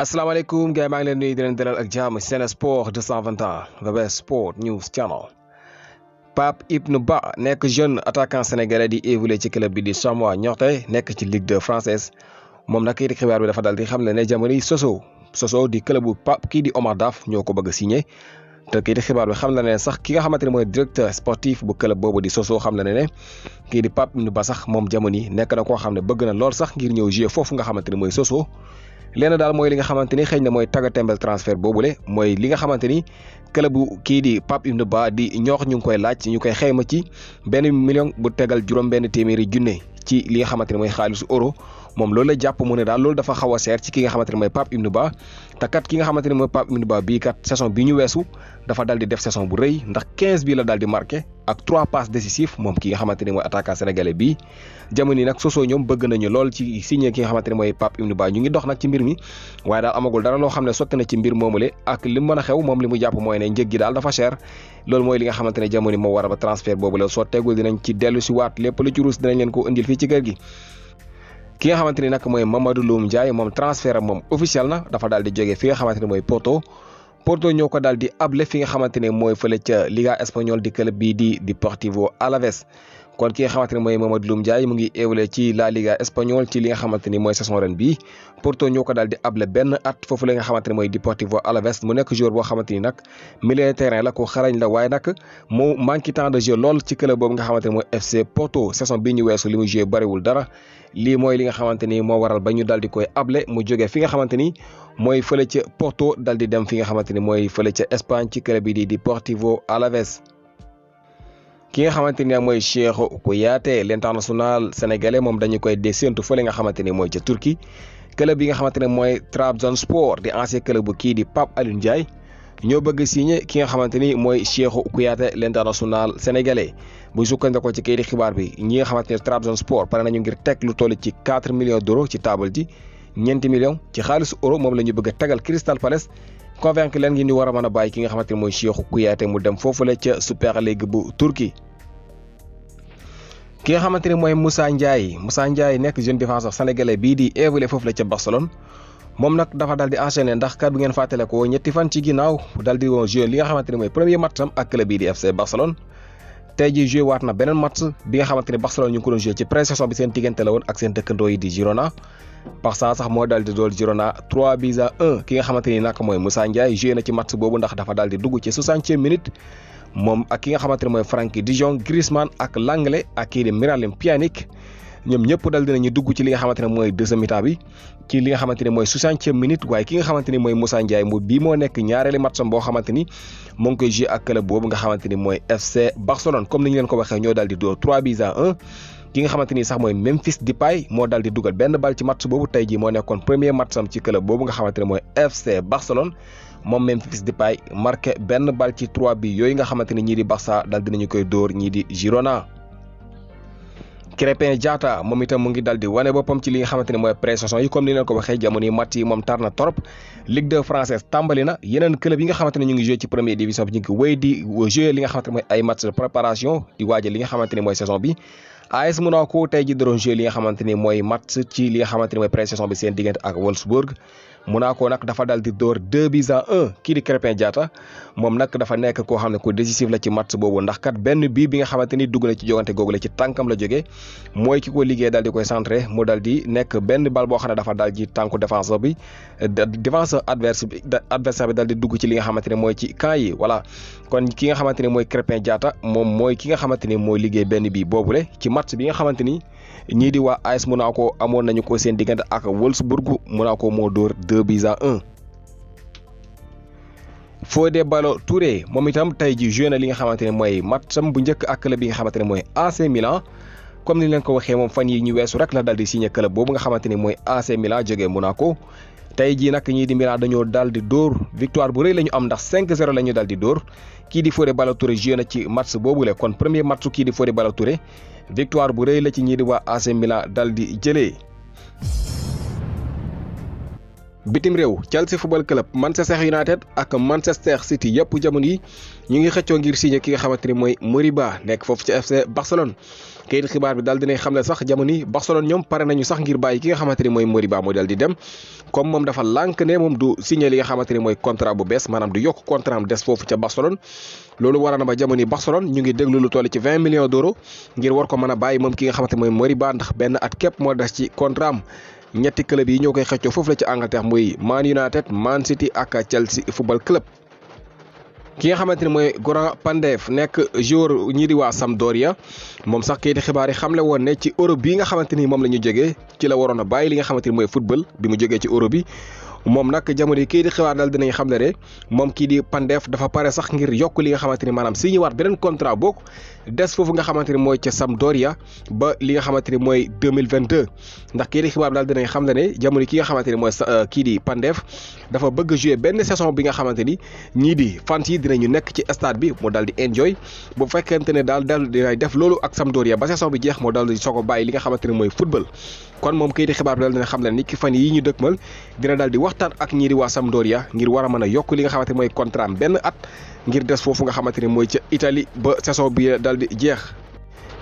asalaamaaleykum gars yi maa ngi leen nuyu di leen dalal ak jàmm Sen Sport 221 the best sport news channel. Pape Ibn Ba nekk jeune attaquant sénégalais di évoluer ci club bi di Chamois Niortais nekk ci Ligue 2 française moom nag kii di xibaar bi dafa dal di xam ne jamono yi Soso di club bu Pape kii di Omar Daf ñoo ko bëgg a signé. te kii di xibaar bi xam na ne sax ki nga xamante ne mooy directeur sportif bu club boobu di Soso xam na ne kii di Pape Ibn Ba sax moom jamono yi nekk na koo xam ne bëgg na lool sax ngir ñëw jouer foofu nga xamante ne mooy Soso. lenn daal mooy li nga xamante ni xëy na mooy taggatembel transfert boobule mooy li nga xamante ni club bu kii di Pape Ibn Ba di ñoox ñu ngi koy laaj ñu koy xayma ci benn million bu tegal juróom-benn téeméeri junne ci li nga xamante ne mooy xaalisu euro moom loolu la jàpp mu ne daal loolu dafa xaw a seer ci ki nga xamante ne mooy Pape Ibn Ba te kat ki nga xamante ne mooy Pape Ibn Ba bii kat saison bi ñu weesu dafa dal di def saison bu rëy ndax 15 bii la daal di marqué ak 3 passes décisifs moom ki nga xamante ne mooy attaquant sénégalais bii jamono yi nag Soso ñoom bëgg nañu lool ci signé ki nga xamante ne mooy Pape Ibn Ba ñu ngi dox nag ci mbir mi waaye daal amagul dara loo xam ne sotti na ci mbir moomule ak li mën a xew moom li mu jàpp mooy ne njëg gi daal dafa cher loolu mooy li nga xamante ne jamono moo war a ba transfert boobu la sotteegul dinañ ci dellu si waat lépp lu ci ruus dinañ leen ko indil fii ci kër gi. ki nga xamante ni nag mooy Mamadou Loum Ndiaye moom transfert am moom officiel na dafa daal di jógee fi nga xamante ne mooy Porto ñoo ko daal di able fi nga xamante ne mooy fële ca Liga espagnole di club bii di Deportivo Alaves kon ki nga xamante ne mooy Mamadou Loum Ndiaye mu ngi évolué ci La Liga espagnole ci li nga xamante ni mooy saison ren bii Porto ñoo ko daal di able benn at foofu la nga xamante ne mooy Deportivo Alaves mu nekk joueur boo xamante ni nag milieu de terrain la ko xarañ la waaye nag mu manqué temps de jeu lool ci club boobu nga xamante ne mooy FC Porto saison bii ñu weesu li mu joué bariwul dara lii mooy li nga xamante ni moo waral ba ñu daal di koy able mu jógee fi nga xamante ni mooy fële ca Porto dal di dem fi nga xamante ni mooy fële ca Espagne ci club bi di Deportivo Alaves. ki nga xamante ni mooy Cheikhou Kouyaté l'international sénégalais moom dañu koy séentu fële nga xamante ni mooy ca Turquie club bi nga xamante ne mooy Trabzonspor di ancien club bu kii di Pape Alioune Ndiaye ñoo bëgg signé ki nga xamante ni mooy Cheikhou Kouyaté l'international sénégalais bu sukkandikoo ci kayiti xibaar bi ñi nga xamante ne Trabzonspor pare nañu ngir teg lu toll ci 4 millions d'euros ci table ji ñeenti millions ci xaalisu euro moom la ñu bëgg a tegal Crystal Palace convaincre leen ngi ñu war a mën a bàyyi ki nga xamante ne mooy Cheikhou Kouyaté mu dem foofule ca Super League bu Turquie. ki nga xamante ne mooy Moussa Ndiaye nekk jeune défenseur sénégalais bii di évoluer foofu la ca Barcelone moom nag dafa dal di enchaîner ndax kat bu ngeen fàttale ko ñetti fan ci ginnaaw dal di woon joué li nga xamante ne mooy premier match am ak club bii di FC Barcelone tey jii joué waat na beneen match bi nga xamante ne Barcelone ñu ngi ko doon joué ci pré-saison bi seen diggante la woon ak seen dëkkandoo yi di Girona Barça sax moo dal di dool Girona 3-1 ki nga xamante ni nag mooy Moussa Ndiaye joué na ci match boobu ndax dafa dal di dugg ci 60e minute moom ak ki nga xamante ne mooy Frenkie de Jong Griezmann ak Langlais ak kii di Miralem Pjanic ñoom ñëpp dal dinañu dugg ci li nga xamante ne mooy deuxième mi-temps bi ci li nga xamante ne mooy 60e minute waaye ki nga xamante ni mooy Moussa Ndiaye bii moo nekk ñaareeli matcham boo xamante ni moo ngi koy joué ak club boobu nga xamante ni mooy FC Barcelone comme ni ñu leen ko waxee ñoo dal di door 3-1 ki nga xamante ni sax mooy Memphis Depay moo dal di dugal benn bal ci match boobu tey jii moo nekkoon premier matcham ci club boobu nga xamante ne mooy FC Barcelone moom Memphis Depay marqué benn bal ci 3 bi yooyu nga xamante ni ñii di Barça dal dinañu koy dóor ñii di Girona. Krépin Diatta moom itam mu ngi dal di wane boppam ci li nga xamante ne mooy pré-saison yi comme ni leen ko waxee jamono yi match yi moom tar na trop Ligue 2 française tàmbali na yeneen club yi nga xamante ne ñu ngi joué ci première division bi ñu ngi wéy di joué li nga xamante ne mooy ay match de préparation di waajal li nga xamante ne mooy saison bi AS Monaco tey ji doon joué li nga xamante ni mooy match ci li nga xamante ne mooy pré-saison bi seen diggante ak Wolfsburg Monaco nag dafa dal di door 2-1 kii di Krépin Diatta moom nag dafa nekk koo xam ne ku décisif la ci match boobu ndax kat benn bii bi nga xamante ni dugg na ci jogante googu la ci tànkam la jógee mooy ki ko liggéey dal di koy centré mu dal di nekk benn bal boo xam ne dafa dal ci tànku défenseur bi défenseur adversaire bi dal di dugg ci li nga xamante ne mooy ci camp yi voilà kon ki nga xamante ne mooy Krépin Diatta moom mooy ki nga xamante ni mooy liggéey benn bii boobule ci match bi nga xamante ni ñii di waa AS Monaco amoon nañu ko seen diggante ak Wolfsburg Monaco moo dóor 2-1. Fodé Ballo-Touré moom itam tey ji joué na li nga xamante ne mooy matcham bu njëkk ak club bi nga xamante ne mooy AC Milan comme ni leen ko waxee moom fan yi ñu weesu rek la dal di signé club boobu nga xamante ni mooy AC Milan jógee Monaco tey jii nag ñii di Milan dañoo dal di dóor victoire bu rëy la ñu am ndax 5-0 la ñu dal di dóor kii di Fodé Ballo-Touré joué na ci match boobule kon premier match kii di Fodé Ballo-Touré victoire bu rëy la ci ñii di waa AC Milan dal di jëlee. bitim réew Chelsea Football Club Manchester United ak Manchester City yëpp jamono yi ñu ngi xëccoo ngir signé ki nga xamante ni mooy Moriba nekk foofu ci FC Barcelone. kayit xibaar bi daal dinay xam ne sax jamono yi Barcelone ñoom pare nañu sax ngir bàyyi ki nga xamante ni mooy Moriba moo dal di dem comme moom dafa lànk ne moom du signé li nga xamante ni mooy contrat bu bees maanaam du yokk contrat am des foofu ca Barcelone. loolu war na ba jamono yi Barcelone ñu ngi déglu lu toll ci 20 millions d'euros ngir war ko mën a bàyyi moom ki nga xamante ni mooy Moriba ndax benn at képp moo des ci contrat am. ñetti club yi ñoo koy xëccoo foofu la ci Angleterre muy Man United Man City ak Chelsea Football Club. ki nga xamante ni mooy Goran Pandev nekk joueur ñii di waa Sampdoria moom sax kayiti xibaar yi xamle woon ne ci Europe bii nga xamante ni moom la ñu jógee ci la waroon a bàyyi li nga xamante ni mooy football bi mu jógee ci Europe bi. moom nag jamono yi kayiti xibaar daal dinañ xam ne de moom kii di Pandev dafa pare sax ngir yokk li nga xamante ni maanaam signé waat beneen contrat bokk des foofu nga xamante ni mooy ca Sampdoria ba li nga xamante ni mooy 2022 ndax kayiti xibaar daal dinañ xam ne jamono ki nga xamante ni mooy kii di Pandev dafa bëgg jouer benn saison bi nga xamante ni ñii di fans yi dinañu nekk ci stade bi mu daal di enjoy bu fekkente ne daal dinay def loolu ak Sampdoria ba saison bi jeex moo daal di soog a bàyyi li nga xamante ni mooy football. kon moom kayiti xibaar bi daal dina xam ne ni ki fan yi ñu dëkkmal dina daal di waxtaan ak ñii di waa Sampdoria ngir war a mën a yokk li nga xamante ni mooy contrat am benn at ngir des foofu nga xamante ni mooy ca Italie ba saison bi daal di jeex.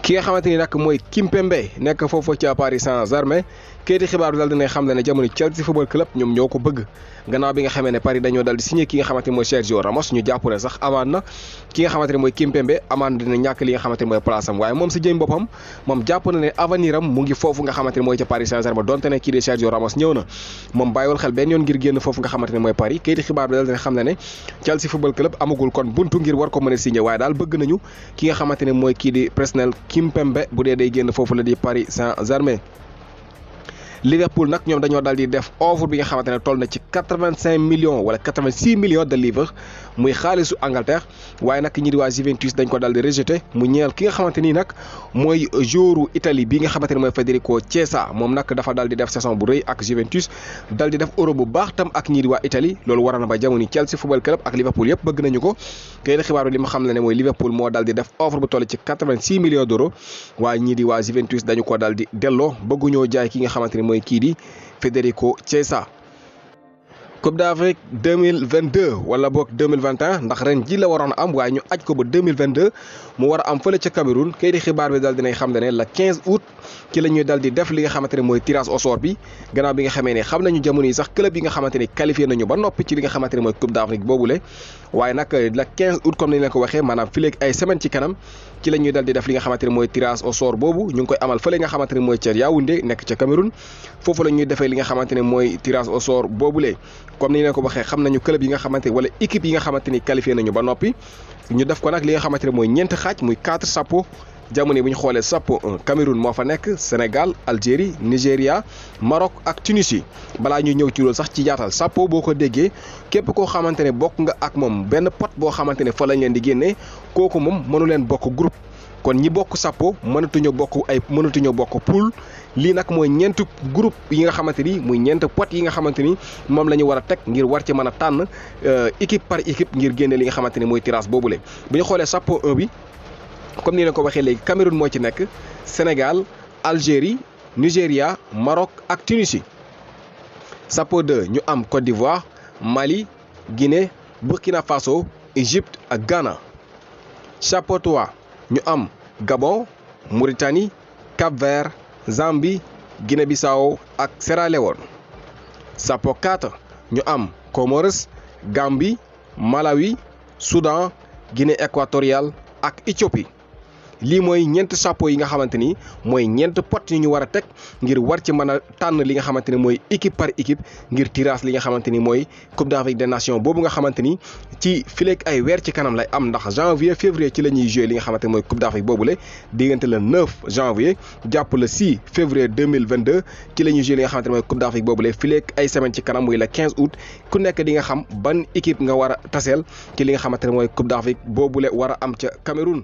ki nga xamante ni nag mooy Kimpembe nekk foofu ca Paris Saint-Germain kayiti xibaar bi daal dina xam ne jamono Chelsea Football Club ñoom ñoo ko bëgg gannaaw bi nga xamee ne Paris dañoo daal di signé ki nga xamante ni mooy Sergio Ramos ñu jàpp ne sax amaan na ki nga xamante ni mooy Kimpembe amaan dina ñàkk li nga xamante ni mooy place am waaye moom si jëm boppam moom jàpp na ne avenir am mu ngi foofu nga xamante ni mooy ca Paris Saint-Germain donte ne kii di Sergio Ramos ñëw na moom bàyyiwul xel benn yoon ngir génn foofu nga xamante ni mooy Paris kayiti xibaar bi daal dina xam ne Chelsea Football Club amagul kon buntu ngir war ko mën a signé waaye daal bëgg nañu ki nga xamante ni mooy kii di Presnel Kimpembe bu dee day génn foofu la di Paris Saint-Germain. Liverpool nag ñoom dañoo daal di def offre bi nga xamante ne toll na ci 85 millions wala 86 millions de livres muy xaalisu Angleterre waaye nag ñi di waa Juventus dañ ko daal di rejeté mu ñeel ki nga xamante ni nag mooy joueur Italie bi nga xamante ne mooy Federico Chiesa moom nag dafa daal di def saison bu rëy ak Juventus daal di def euro bu baax tam ak ñi di waa Italie loolu waral na ba jamono Chelsea Football Club ak Liverpool yëpp bëgg nañu ko kay xibaar bi li ma xam ne mooy Liverpool moo daal di def offre bu toll ci 86 millions d'euros waaye ñi di waa Juventus dañu ko daal di delloo bëgguñoo jaay ki nga xamante ni mooy kii di Federico Chiesa. Coupe d'Afrique 2022 wala boog 2021 ndax ren ji la waroon a am waaye ñu aj ko ba 2022 mu war a am fële ca Cameroun kay di xibaar bi daal dinay xam ne la 15 août ci la ñuy dal di def li nga xamante ne mooy tirage au sort bi gannaaw bi nga xamee ne xam nañu jamono yi sax club yi nga xamante ni qualifié nañu ba noppi ci li nga xamante ne mooy Coupe d'Afrique boobule waaye nag la 15 août comme ni ñu leen ko waxee maanaam fii léegi ay semaine ci kanam ci la ñuy dal di def li nga xamante ne mooy tirage au sort boobu ñu ngi koy amal fële nga xamante ne mooy ca Yaoundé nekk ca Cameroun foofu la ñuy defee li nga xamante ne mooy tirage au sort boobule comme ni ñu leen ko waxee xam nañu club yi nga xamante wala équipe yi nga xamante ni qualifié nañu ba noppi ñu def ko nag li nga xamante ne mooy ñeenti xaaj muy 4 chapeaux jamono bu ñu xoolee chapeau 1 Cameroun moo fa nekk Sénégal Algérie Nigéria Maroc ak Tunisie balaa ñuy ñëw ci loolu sax ci yaatal chapeau boo ko déggee képp koo xamante ne bokk nga ak moom benn pot boo xamante ne fa lañ leen di génnee kooku moom mënu leen bokk groupe kon ñi bokk chapeau mënatuñoo bokk poule lii nag mooy ñeent groupe yi nga xamante ni muy ñeent pot yi nga xamante ni moom la ñu war a teg ngir war ci mën a tànn équipe par équipe ngir génne li nga xamante ni mooy tirage boobule bu ñu xoolee chapeau 1 bi comme ni leen ko waxee léegi Cameroun moo ci nekk Sénégal Algérie Nigéria Maroc ak Tunisie chapeau 2 ñu am Côte d'Ivoire Mali Guinée Burkina Faso Égypte ak Ghana chapeau 3 ñu am Gabon Mauritanie Cap-Vert Zambie Guinée-Bissau ak Sierra Leone chapeau 4 ñu am Comores Gambie Malawi Soudan Guinée équatoriale ak Éthiopie lii mooy ñeent chapeau yi nga xamante ni mooy ñeent pot yi ñu war a teg ngir war ci mën a tànn li nga xamante ni mooy équipe par équipe ngir tirage li nga xamante ni mooy Coupe d'Afrique des Nations boobu nga xamante ni ci fileeg ay weer ci kanam lay am ndax janvier février ci la ñuy jouer li nga xamante ni mooy Coupe d'Afrique boobule diggante le 9 janvier jàpp le 6 février 2022 ci la ñuy jouer li nga xamante ni mooy Coupe d'Afrique boobule fileeg ay semaine ci kanam muy le 15 août ku nekk di nga xam ban équipe nga war a taseel ci li nga xamante ni mooy Coupe d'Afrique boobule war a am ca Cameroun.